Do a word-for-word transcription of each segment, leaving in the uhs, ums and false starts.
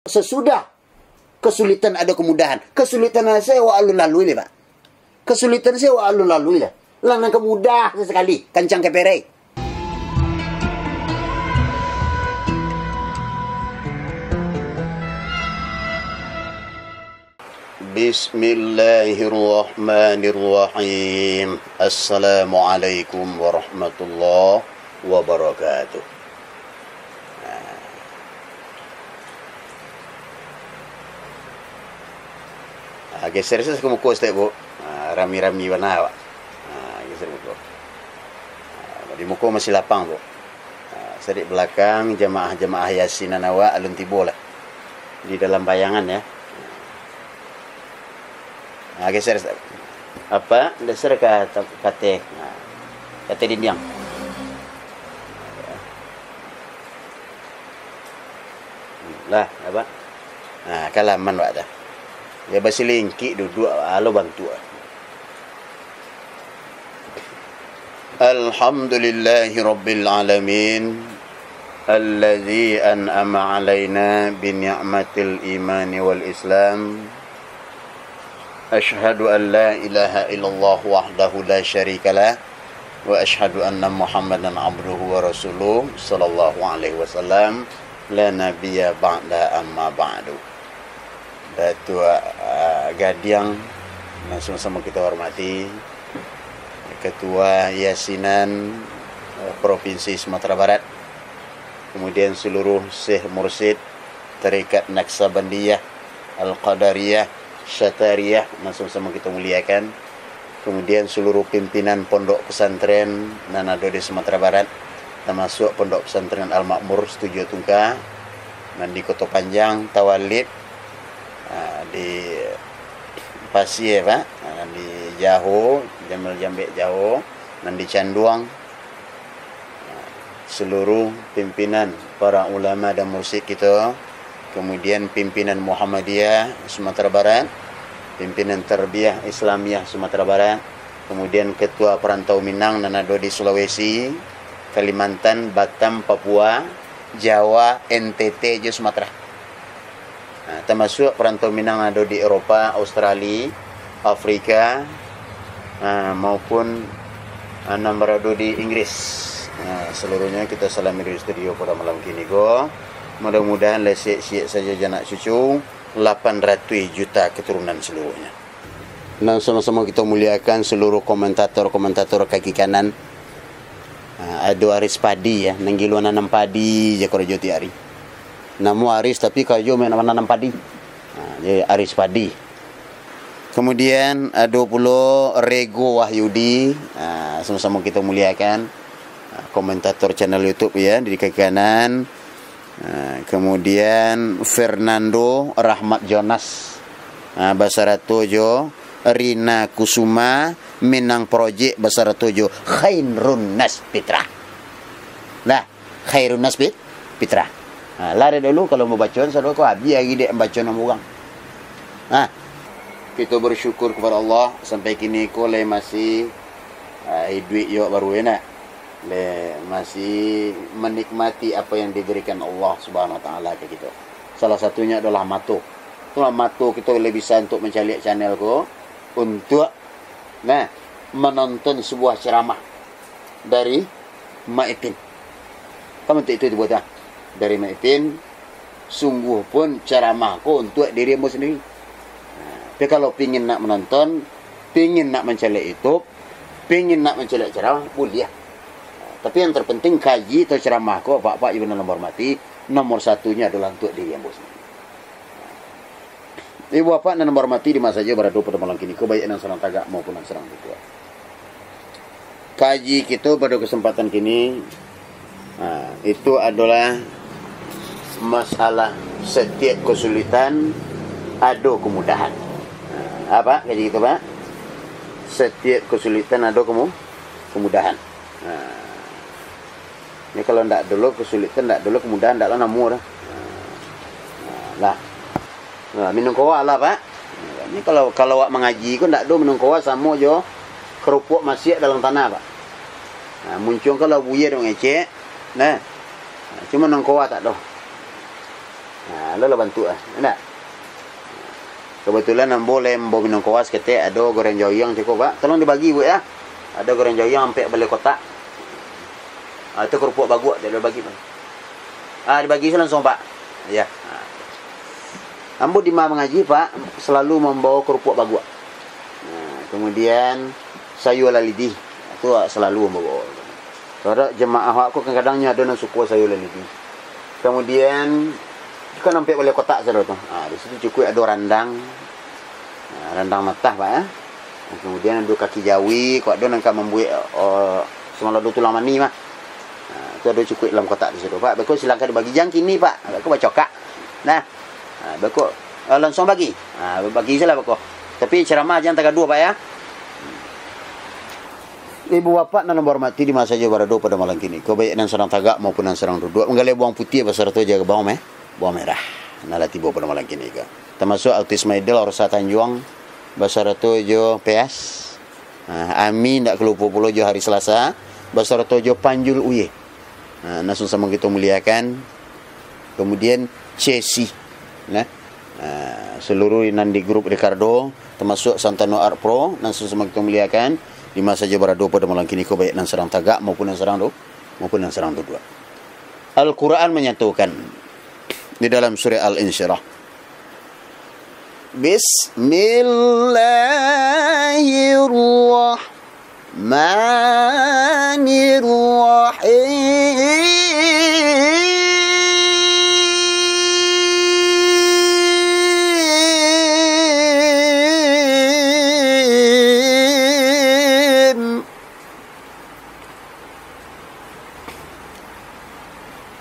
Sasudah kasulitan ado kamudahan. Kasulitan se awak alun lalui lai, Pak. Kasulitan se awak alun lalui lai. Lah nan ka mudah sakali, kancang keperei. Bismillahirrahmanirrahim. Assalamualaikum warahmatullahi wabarakatuh. Ah, geser sajo ka muko saketek, Bu. Ah, rami-rami bana, Pak. Ah, geser muko. Ah, di muko masih lapang, Bu. Ah, saketek balakang, jamaah-jamaah Yasin nan awak alun tibo lah. Di dalam bayangan, ya. Ah, geser saketek. Apa? Geser ka, ka ateh. Ah, ka ateh dindiang. Lah, apa? Nah, kan lah aman, Pak, dah. Ya, basilingkik duduak, alo bantuak. Alhamdulillahirabbil alamin, allazi an'ama alaina bi ni'matil imani wal islam. Asyhadu an la ilaha illallah wahdahu la syarikalah, wa asyhadu anna Muhammadan abduhu wa rasuluh, sallallahu alaihi wasallam, la nabiyya ba'da, amma ba'du. Datuak, ah, Gadiang, nan samo-samo kita hormati, Ketua Yasinan, eh, Provinsi Sumatera Barat, kemudian seluruh Syekh Mursyid, Tarekat Naksabandiyah, Al-Qadariyah, Syatariyah, nan samo-samo kita muliakan. Kemudian seluruh pimpinan pondok pesantren nan ado di Sumatera Barat, tamasuak Pondok Pesantren Al-Makmur Setuju Tungka, nan di Koto Panjang, Tawalib, ah, di Pasie, Pak, ah, nan di Jaho, Jamal Jambek Jaho, nan di Canduang, seluruh pimpinan para ulama dan mursyid kito, kemudian pimpinan Muhammadiyah Sumatera Barat, pimpinan Tarbiyah Islamiyah Sumatera Barat, kemudian Ketua Perantau Minang nan ado di Sulawesi, Kalimantan, Batam, Papua, Jawa, N T T, jo Sumatera. Ha, tamasuak perantau Minang ado di Eropa, Australia, Afrika, ha, maupun, ha, nan barado di Inggris. Ha, seluruhnyo kita salami dari studio pada malam kini ko. Mudah-mudahan lai siek-siek sajo janak cucu, lapan ratuih juta keturunan seluruhnyo. Nan samo-samo kita muliakan seluruh komentator-komentator kaki kanan. Ha, ado Aris Padi, ya, nan gilo nanam padi je karajo tiap ari. Namo Aris tapi karajo main mananam padi. Ha, jadi Aris Padi. Kemudian ado pulo Rego Wahyudi, ha, samo-samo kita muliakan. Ha, komentator channel YouTube, ya, di kaki kanan. Ha, kemudian Fernando Rahmat Jonas, ha, basarato jo Rina Kusuma, Minang Project, basarato jo Khairun Nas Pitra. Lah, Khairun Nas Pit-, Pitra. Ha, lah dari dulu kalau mau bacaan sado ko habis lagi dek baca nama urang. Ha. Kita bersyukur kepada Allah sampai kini ko lai masih, ha, iduik yo baru, ya nak? Le, masih menikmati apa yang diberikan Allah Subhanahu Wa Taala ke kita. Salah satunya adalah mato. Itulah mato kita le bisa untuk mancaliak channel ko, untuk, nah, menonton sebuah ceramah dari Mak Ipin. Kan untuk itu dibuat, ah, dari Mak Ipin, sungguh pun ceramah ko untuk diri ambo sendiri. Nah, tapi kalau pingin nak menonton, pingin nak mancaliak YouTube, pingin nak mancaliak ceramah, buliah. Nah, tapi yang terpenting kaji atau ceramah ko, Bapak-bapak Ibu nan ambo hormati, nomor satunyo adalah untuk diri ambo sendiri. Ibu bapak nan ambo hormati, di ma sajo barado pado malam kini ko, baiak nan sadang tagak maupun nan sadang duduak. Kaji kito pado kesempatan kini, ha, itu adolah masalah setiap kesulitan ado kemudahan. Ha, apa kaji kito, Pak? Setiap kesulitan ado kemu-, kemudahan. Ha. Ni kalau ndak dulu kesulitan, ndak dulu kemudahan, ndak lah namo dah. Ha. Lah. Nah, minum kowa lah, Pak. Ni kalau, kalau awak mangaji ko ndak ado minum kowa samo jo kerupuak masiak dalam tanah, Pak. Nah, muncuang kalau buya dek ngecek. Nah. Nah, cuma minum kowa tak ado. Nah, lo lah bantuak lah. Indak? Kebetulan ambo lai ambo minum koas ketek, ado goreng jawiang cako, Pak. Tolong dibagi, Bu, ya. Ado goreng jawiang ampek baleh kotak. Ah, itu kerupuak baguak, dak dibagi, Pak. Ah, dibagi se langsung, Pak. Ya. Ah. Ambo di ma mangaji, Pak, selalu mambawa kerupuak baguak. Nah, kemudian sayua lalidi. Itu selalu ambo bawa. Karano jemaah awak ko kadang-kadang nyo ado nan suko sayua lalidi. Kemudian, kan ampek baleh kotak sado tu. Ha, di situ cukuik ado randang. Ha, randang matah, Pak, ya. Kemudian ado kaki jawi, kok ado nan ka mambuek, eh, samalado tulang manih mah. Ha, tu ado cukuik dalam kotak di situ, Pak. Beko silakan dibagi. Jan kini, Pak. Beko bacokak. Nah. Ha, beko, eh, langsung bagi. Ha, bagi salah beko. Tapi ceramah jan tagaduah, Pak, ya. Ibu bapak nan ambo hormati, di ma sajo barado pado malam kini ko, baiak nan sadang tagak maupun nan sadang duduak, manggaleh bawang putiah basarato jo bawang me-, bawang merah, nan lah tibo pado malam kini ko, tamasuak artis Maidil Rosa Tanjuang basarato jo Peas, ha, Ami, indak ka lupo pulo jo Hari Selasa basarato jo Panjul Uye. Ha, nan samo-samo kito muliakan. Kemudian Chelsea, nah, ha, seluruh nan di grup Ricardo, tamasuak Santano Art Pro, nan samo-samo kito muliakan, di ma sajo barado pado malam kini ko, baiak nan sadang tagak maupun nan sadang du-, maupun nan sadang duduak. Al-Quran menyatukan di dalam surah Al-Insyirah. Bismillahirrahmanirrahim.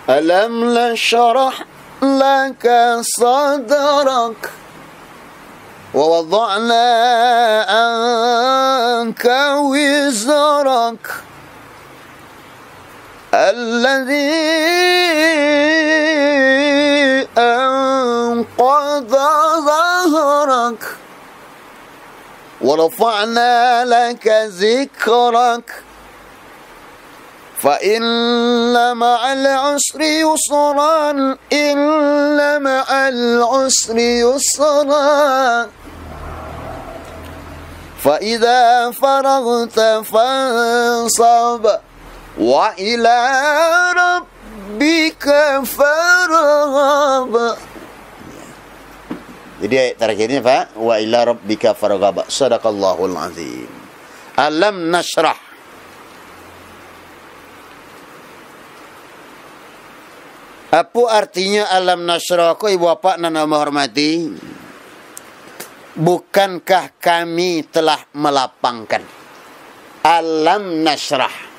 ألم نشرح لك صدرك ووضعنا عنك وزرك الذي أنقض ظهرك ورفعنا لك ذكرك فإن مع العسر يسرا، إن مع العسر يسرا، فإذا فرغت فانصب، وإلى ربك فارغب. Jadi ayat terakhirnya, Pak, "Wa ila rabbika farghab." Sadaqallahul azim. Alam nasyrah. Apo artinyo alam nasyrah ko, ibu bapak nan ambo hormati? Bukankah kami telah melapangkan? Alam nasyrah.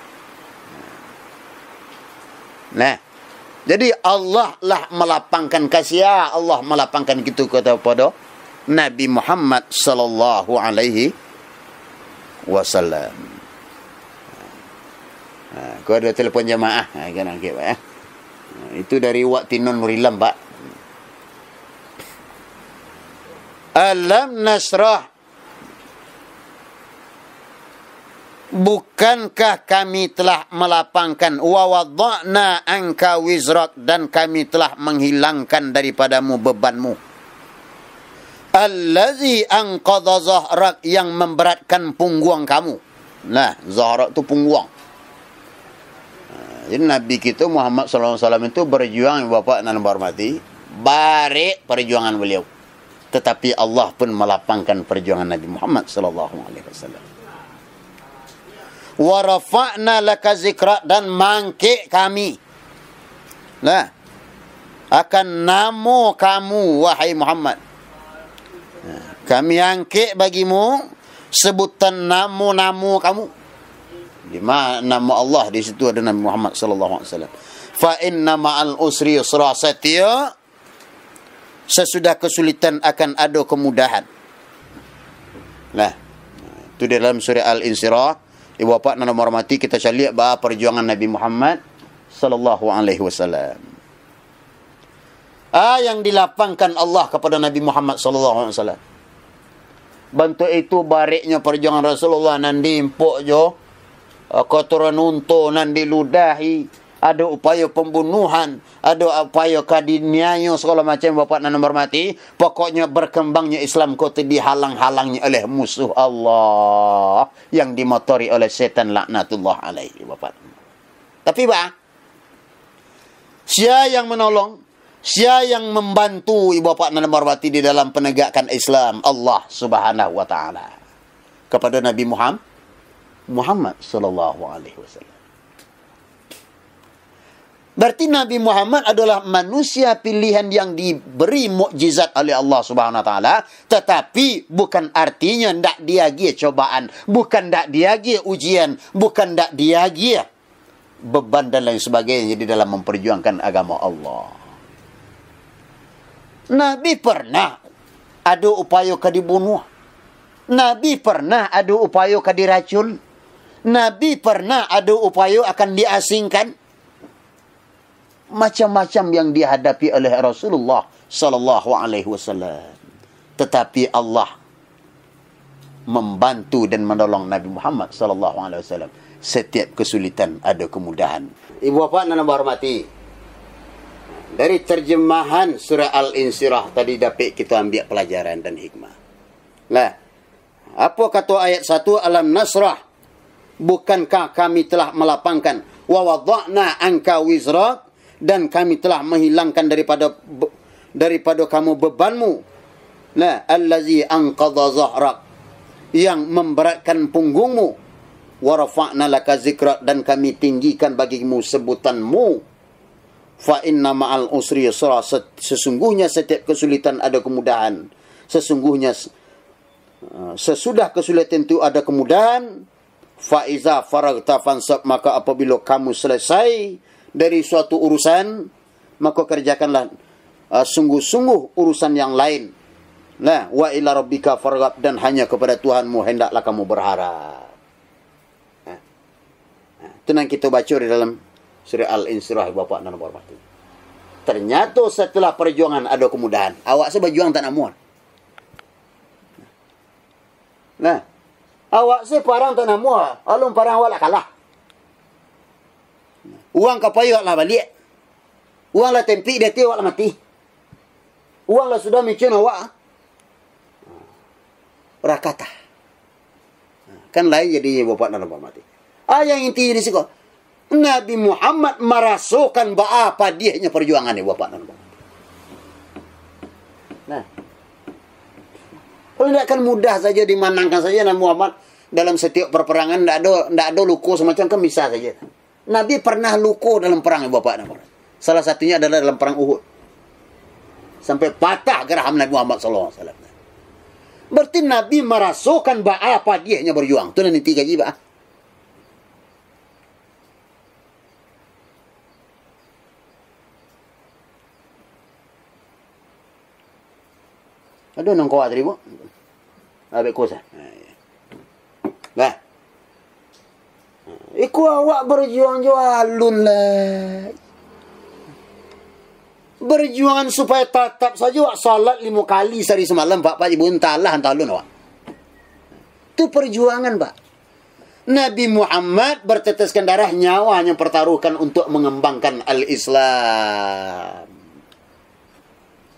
Nah, jadi Allah lah malapangkan, ka sia Allah malapangkan kitu, kato pado Nabi Muhammad sallallahu alaihi wasallam. Ha, ko ado telepon jamaah, ha, kan angkek, Pak, ya. Ha, itu dari Wak Tinon Nurilam, Pak. Alam nasyrah. Bukankah kami telah melapangkan, wa wada'na anka wizrak, dan kami telah menghilangkan daripadamu bebanmu, allazi anqadha zahrak, yang memberatkan pungguang kamu. Nah, zahrak tu pungguang. Nah, jadi Nabi kita Muhammad sallallahu alaihi wasallam itu berjuang, Bapak nan hormati, barek perjuangan beliau. Tetapi Allah pun melapangkan perjuangan Nabi Muhammad sallallahu alaihi wasallam. Wa rafa'na laka zikra, dan mangkek kami, nah, akan namo kamu, wahai Muhammad. Nah, kami angkek bagimu sebutan namo-namo kamu. Di ma-, namo Allah, di situ ada Nabi Muhammad sallallahu alaihi wasallam. Fa inna ma'al usri yusra, satiok sasudah kesulitan akan ado kemudahan. Nah, itu di dalam surah Al-Insyirah. Ibu bapak nan ambo hormati, kita caliak ba perjuangan Nabi Muhammad sallallahu alaihi wasallam. Ah, yang dilapangkan Allah kepada Nabi Muhammad sallallahu alaihi wasallam. Bantuak itu bareknyo perjuangan Rasulullah, nan diimpok jo, ah, kotoran unto, nan diludahi, ado upayo pambunuhan, ado upayo ka diniayo, sagalo macam, Bapak nan hormati. Pokoknyo, barkambangnyo Islam ko tu dihalang-halangi oleh musuh Allah yang dimotori oleh setan, laknatullah alaihi, Bapak. Tapi, Pak, sia yang manolong, sia yang mambantu, Bapak nan hormati, di dalam panagakkan Islam? Allah Subhanahu wa Ta'ala, kapado Nabi Muham-, Muhammad sallallahu alaihi wasallam. Berarti Nabi Muhammad adolah manusia pilihan yang diberi mukjizat oleh Allah Subhanahu wa Ta'ala, tatapi bukan artinyo ndak diagiah cobaan, bukan ndak diagiah ujian, bukan ndak diagiah beban dan lain sebagainya di dalam memperjuangkan agama Allah. Nabi pernah ado upayo ka dibunuah. Nabi pernah ado upayo ka diracun. Nabi pernah ado upayo akan diasingkan. Macam-macam yang dihadapi oleh Rasulullah sallallahu alaihi wasallam. Tetapi Allah mambantu dan manolong Nabi Muhammad sallallahu alaihi wasallam. Setiap kesulitan ada kemudahan. Ibu bapak nan ambo hormati, dari terjemahan surah Al-Insyirah tadi dapek kita ambiak pelajaran dan hikmah. Lah, apo kato ayat satu, "Alam nasrah, bukankah kami telah melapangkan, wa wada'na anka wizrak, dan kami telah menghilangkan daripada be-, daripada kamu bebanmu, nah, allazi anqadha zahrak, yang memberatkan punggungmu, wa rafa'na laka zikrak, dan kami tinggikan bagimu sebutanmu, fa inna ma'al usri yusra, se-, sesungguhnya setiap kesulitan ada kemudahan, sesungguhnya s-, eh, sesudah kesulitan itu ada kemudahan, fa iza faragta fansab, maka apabila kamu selesai dari suatu urusan, maka kerjakanlah, eh, sungguh-sungguh urusan yang lain. Nah, wa ila rabbika farghab, dan hanya kepada Tuhanmu hendaklah kamu berharap." Nah, nah, itu nan kita baca di dalam surah Al-Insyirah, bapak nan hormati. Ternyata setelah perjuangan ada kemudahan. Awak se bajuang tak namuah. Nah, awak se parang tak namuah, alun parang awak lah kalah. Urang ka pai awak lah baliak. Urang lah tempik di ati awak lah mati. Urang lah sudah micun awak rakatah. Kan lain jadinyo bapak nan hormati. Ah, yang inti di siko, Nabi Muhammad marasokan baa padiahnyo parjuangan ni, bapak nan hormati. Nah, kalau ndak kan mudah saja dimanangkan saja Nabi Muhammad dalam setiap perperangan, ndak ado, ndak ado luko semacam kan bisa saja. Nabi pernah luko dalam perang, bapak, nama. Salah satunya adalah dalam perang Uhud. Sampai patah geraham Nabi Muhammad sallallahu alaihi wasallam. Berarti Nabi marasokan baa padiahnyo berjuang. Tu nan inti kaji, Pak. Ado nang kawak tadi, Bu? Abek kuasa. Nah, iyo. Lah. Iko awak berjuang jo alun lah. Berjuangan supaya tatap saja awak salat limo kali sahari samalam, Pak, Pak, Ibu, entahlah, entah alun awak. Tu perjuangan, Pak. Nabi Muhammad berteteskan darah, nyawanya pertaruhkan untuk mengembangkan al-Islam.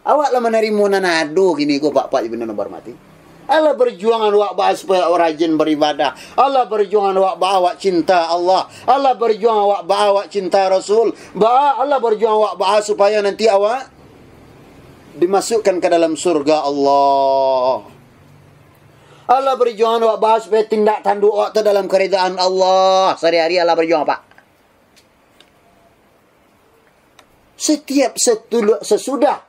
Awak lah manarimo nan ado kini ko, Pak-pak, Ibu nan hormati. Alah berjuangan awak baa supaya awak rajin beribadah. Alah berjuangan awak baa awak cinta Allah. Alah berjuangan awak baa awak cinta Rasul. Baa, alah berjuangan awak baa supaya nanti awak dimasukkan ke dalam surga Allah. Alah berjuangan awak baa supaya tindak tanduk awak tu dalam keridaan Allah. Sehari-hari alah berjuang, Pak. Setiap setulu-, sesudah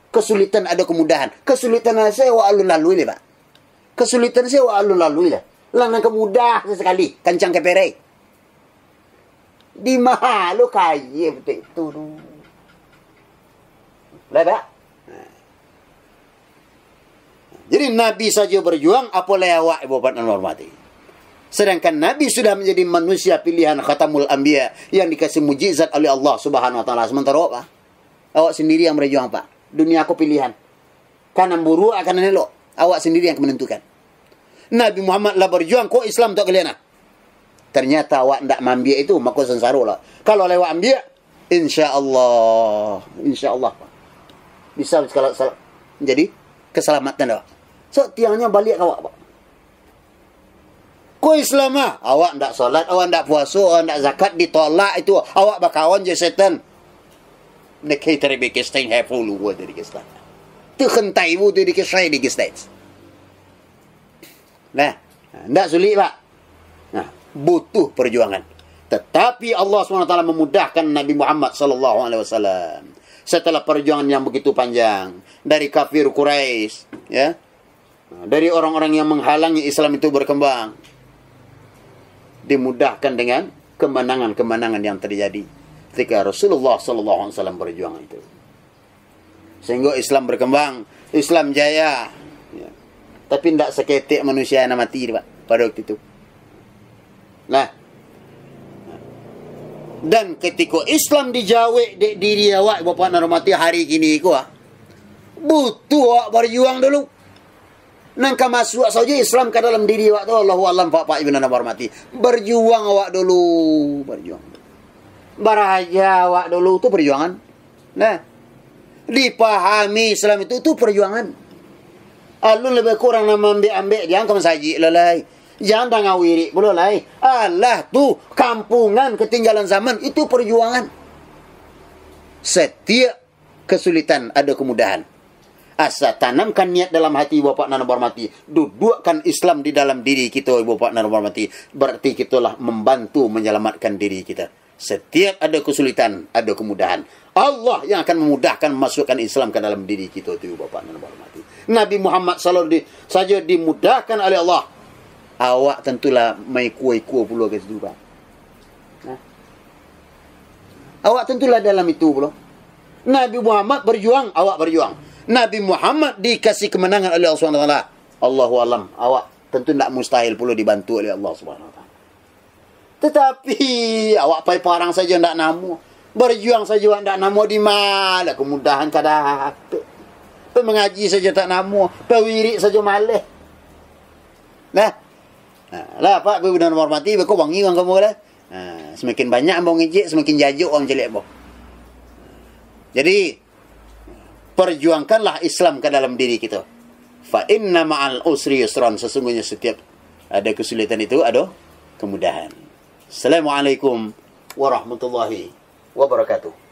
kesulitan ada kemudahan. Kesulitan se awak alun lalui lah, Pak. Kesulitan se awak alun lalui lah. Lah nan ka mudah sakali, kancang keperei. Di maha lo kaya betul tu. Lah, Pak? Jadi, Nabi sajo berjuang, apo lai awak, Ibu Bapak nan hormati. Sedangkan Nabi sudah menjadi manusia pilihan Khatamul Anbiya yang dikasih mujizat oleh Allah Subhanahu wa Taala. Sementara awak, Pak? Awak sendiri yang berjuang, Pak. Dunia ko pilihan. Ka nan buruak, ka nan elok. Awak sendiri yang menentukan. Nabi Muhammad lah berjuang, ko Islam tu kalian, ah. Ternyata awak ndak maambiak itu, mako sansaro lah. Kalau lah awak ambiak, insya Allah, insya Allah, bisa sakala-, sal-, jadi keselamatan awak. So, tiangnyo baliak ka awak, Pak. Ko Islam ah, awak ndak salat, awak ndak puaso, awak ndak zakat, ditolak itu, awak bakawan jo setan. The caterer biggest thing have all over the biggest thing. Tu hentai bu tu di kisah di kisah. Nah, ndak sulik, Pak. Nah, butuh perjuangan. Tetapi Allah subhanahu wa taala memudahkan Nabi Muhammad sallallahu alaihi wasallam. Setelah perjuangan yang begitu panjang dari kafir Quraisy, ya, dari orang-orang yang menghalangi Islam itu berkembang, dimudahkan dengan kemenangan-kemenangan yang terjadi ketika Rasulullah sallallahu alaihi wasallam berjuang itu. Sehingga Islam berkembang, Islam jaya. Ya. Tapi ndak saketek manusia nan mati, Pak, pada waktu itu. Nah. Dan ketika Islam dijawek dek diri awak, Bapak nan hormati, hari kini ko, ah, butuh awak berjuang dulu. Nan ka masuak sajo Islam ka dalam diri awak tu, Allahu alam, Pak, Pak, Ibu nan hormati. Berjuang awak dulu, berjuang. Baraja awak dulu tu perjuangan. Nah, dipahami Islam itu, tu perjuangan. Alun lebih kurang nan maambek-ambek, jan ka masajik lah lai. Jan danga wirik pulo lai. Alah tu, kampungan ketinggalan zaman, itu perjuangan. Setiap kesulitan ada kemudahan. Asa tanamkan niat dalam hati, Bapak nan hormati, duduakkan Islam di dalam diri kita, Bapak nan hormati, berarti kita lah membantu menyelamatkan diri kita. Setiap ada kesulitan, ada kemudahan. Allah yang akan memudahkan masukkan Islam ke dalam diri kita tu, Bapak nan hormati. Nabi Muhammad sallallahu alaihi saja dimudahkan oleh Allah. Awak tentulah maikua-ikua pulo ka situ, Pak. Nah. Awak tentulah dalam itu pulo. Nabi Muhammad berjuang, awak berjuang. Nabi Muhammad dikasih kemenangan oleh Allah subhanahu wa taala. Allahu alam, awak tentu ndak mustahil pulo dibantu oleh Allah subhanahu wa taala. Tetapi, awak pai parang sajo ndak namuah. Berjuang sajo awak ndak namuah, di ma lah kemudahan ka dapek. Pai mangaji sajo tak namuah, pai wirik sajo maleh. Nah. Nah, lah, Pak, Ibu nan hormati, beko wangi urang kamu lah. Nah, semakin banyak ambo ngejek, semakin jajok urang caliak ambo. Jadi, perjuangkanlah Islam ke dalam diri kita. Fa inna ma'al usri yusran, sesungguhnya setiap ada kesulitan itu ada kemudahan. Assalamualaikum warahmatullahi wabarakatuh.